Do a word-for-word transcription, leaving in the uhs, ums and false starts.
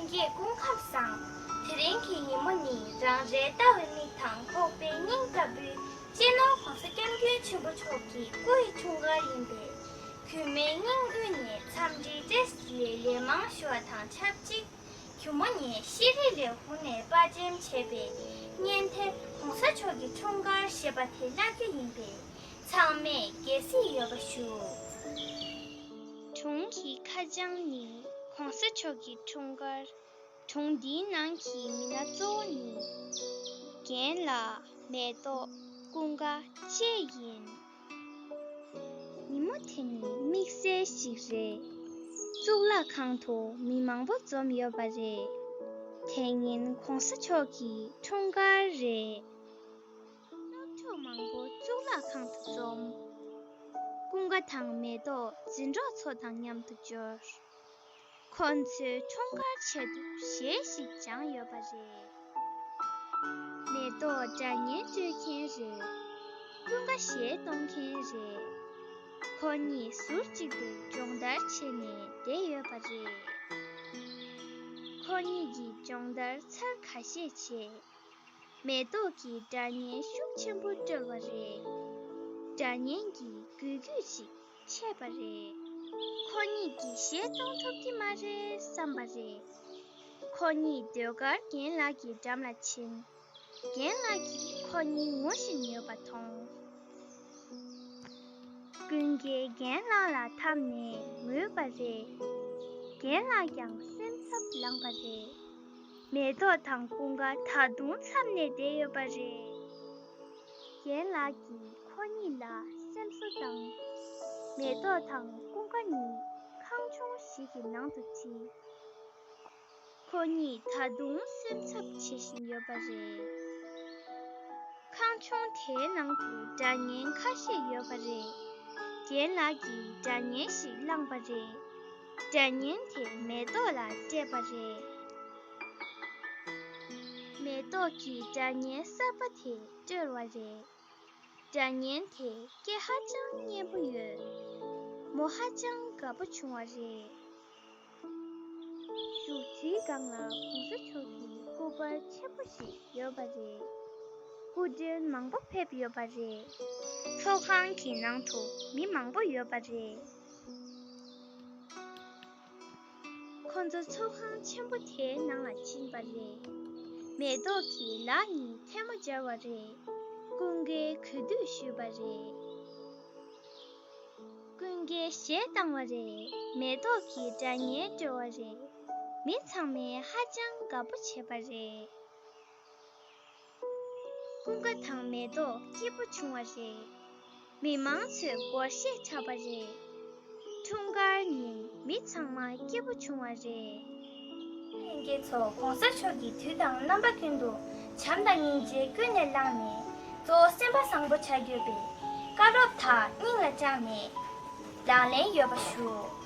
ལྷན་རྒྱས་སྐུ་ཁམས་བཟང་། དེ་རིང་གི་ཉིན་མོ་ནི་རང་རེའི་ལྟ་བའི་མིག་དང་ཁོག་པའི་སྙིང་ལྟ་བུའི་སྤྱི་ནོར་༸གོང་ས་༸སྐྱབས་མགོན་ཆེན་པོ་མཆོག་གི་སྐུ་ཡི་འཁྲུངས་སྐར་ཡིན་པས། གུས་མོའི་སྙིང་དབུས་ནས་འཚམས་འདྲིའི་བཀྲ་ཤིས་བདེ་ལེགས་ལན་མང་ཞུ་བ་དང་ཆབས་ཅིག་གུས་མོ་ནས་ཤེས་རིག་ལས་ཁུངས་ནས་དཔར་འགྲེམས་བྱས་པའི་བརྙན་ཐུང་༸གོང་ས་མཆོག་གི་འཁྲུངས་སྐར་ཞེས་པ་དེ་བཀླག་རྒྱུ་ཡིན་པས། ཚང་མས་དགྱེས་གཟིགས་ཡོད་པ་ཞུ། སྒྲུང་གི་ཁ་བྱང་ནི་༸གོང་ས་མཆོག་གི་འཁྲུངས་སྐར། སྒྲུང་འདིའི་ནང་གི་མི་སྣ་གཙོ་བོ་ནི། རྒན་ལགས། མེ་ཏོག་ཀུན་དགའ་བཅས་ཡིན། ཉིན་མོ་དེ་ནི་དམིགས་བསལ་ཞིག་རེད། གཙུག་ལག་ཁང་དུ་མི་མང་པོ་འཛོམས་ཡོད་པ་རེད། དེ་ཉིན་༸གོང་ས་མཆོག་གི་འཁྲུངས་སྐར་རེད། སློབ་ཕྲུག་མང་པོ་གཙུག་ལག་ཁང་དུ་འཛོམས། ཀུན་དགའ་དང་མེ་ཏོག་འཛིན་གྲོགས་ཚོ་དང་མཉམ་དུ་འབྱོར། ཁོ་ཚོའི་འཁྲུངས་སྐར་ཆེད་དུ་གཞས་ཤིག་སྦྱངས་ཡོད་པ་རེད། མེ་ཏོག་སྒྲ་སྙན་དཀྲོལ་མཁན་རེད། ཀུན་དགའ་གཞས་གཏོང་མཁན་རེད། ཁོ་གཉིས་ཟུར་གཅིག་ཏུ་སྦྱོང་བརྡར་བྱས་ནས་བསྡད་ཡོད་པ་རེད། ཁོ་གཉིས་ཀྱིས་སྦྱོང་བརྡར་ཚར་ཁ་ཤས་བྱས། མེ་ཏོག་གིས་སྒྲ་སྙན་ཤུགས་ཆེན་པོ་དཀྲོལ་བ་རེད། སྒྲ་སྙན་གྱིས་འགུལ་སྐྱོད་ཅིག་བྱས་པ་རེད། ཁོ་གཉིས་ཀྱིས་གཞས་གཏོང་ཐུབ་ཀྱི་མ་རེད་བསམ་པ་རེད། ཁོ་གཉིས་ཟློས་གར་རྒན་ལགས་ཀྱི་འགྲམ་ལ་ཕྱིན། རྒན་ལགས་ཀྱིས་ཁོ་གཉིས་ངུ་བཞིན་ཡོད་པ་མཐོང་། ཀུན་དགའི་རྒན་ལགས་ལ་འཐམས་ནས་ངུས་པ་རེད། རྒན་ལགས་ཀྱང་སེམས་འཚབ་ལངས་པ་རེད། མེ་ཏོག་དང་ཀུན་དགའ་ད་དུང་འཚབ་ནས་བསྡད་ཡོད་པ་རེད། རྒན་ལགས་ཀྱིས་ཁོ་གཉིས་ལ་སེམས་གསོ་བཏང་། མེ་ཏོག་དང་ཀུན་དགའ་གཉིས་ཁང་ཆུང་ཞིག་གི་ནང་དུ་ཁྲིད། ཁོ་གཉིས་ད་དུང་སེམས་འཚབ་བྱེད་བཞིན་ཡོད་པ་རེད། ཁང་ཆུང་དེའི་ནང་དུ་སྒྲ་སྙན་ཁ་ཤས་ཡོད་པ་རེད། རྒན་ལགས་ཀྱིས་སྒྲ་སྙན་ཞིག་བླངས་པ་རེད། སྒྲ་སྙན་དེ་མེ་ཏོག་ལ་སྤྲད་པ་རེད། མེ་ཏོག་གིས་སྒྲ་སྙན་གསར་པ་དེ་དཀྲོལ་བ་རེད། སྒྲ་སྙན་དེ་སྐད་ཧ་ཅང་སྙན་པོ་ཡོད། མོ་ཧ་ཅང་དགའ་པོ་བྱུང་བ་རེད། བཞུགས་ཁྲིའི་སྒང་ལ་༸གོང་ས་མཆོག་གི་སྐུ་པར་ཆེན་པོ་ཞིག་ཡོད་པ་རེད། སྐུ་མགྲོན་མང་པོ་ཕེབས་ཡོད་པ་རེད། ཚོགས་ཁང་གི་ནང་དུ་མི་མང་པོ་ཡོད་པ་རེད། ཁོ་ཚོ་ཚོགས་ཁང་ཆེན་པོ་དེའི་ནང་ལ་ཕྱིན་པ་རེད། མེ་ཏོག་གིས་ལག་གཉིས་ཐལ་མོ་སྦྱར་བ་རེད། ཀུན་དགའི་གུས་འདུད་ཞུས་པ་རེད། ཀུན་དགའི་གཞས་བཏང་བ་རེད། མེ་ཏོག་གིས་སྒྲ་སྙན་དཀྲོལ་བ་རེད། མི་ཚང་མས་ཧ་ཅང་དགའ་པོ་བྱས་པ་རེད། ཀུན་དགའ་དང་མེ་ཏོག་སྐྱིད་པོ་བྱུང་བ་རེད། མི་མང་ཚོས་སྒོར་གཞས་འཁྲབ་པ་རེད། འཁྲུངས་སྐར་ཉིན་མི་ཚང་མ་སྐྱིད་པོ་བྱུང་བ་རེད། ལྷན་རྒྱས་ཚོ། ༸གོང་ས་མཆོག་གིས་དུས་དང་རྣམ་པ་ཀུན་ཏུ་བྱམས་དང་སྙིང་རྗེ་ཀུན་ནས་བསླངས་ནས། གཙོ་བོ་སེམས་པ་བཟང་པོ་བྱ་དགོས་པའི་བཀའ་སློབ་དག་སྙིང་ལ་བཅངས་ནས་ལག་ལེན་ཡོད་པ་ཞུ།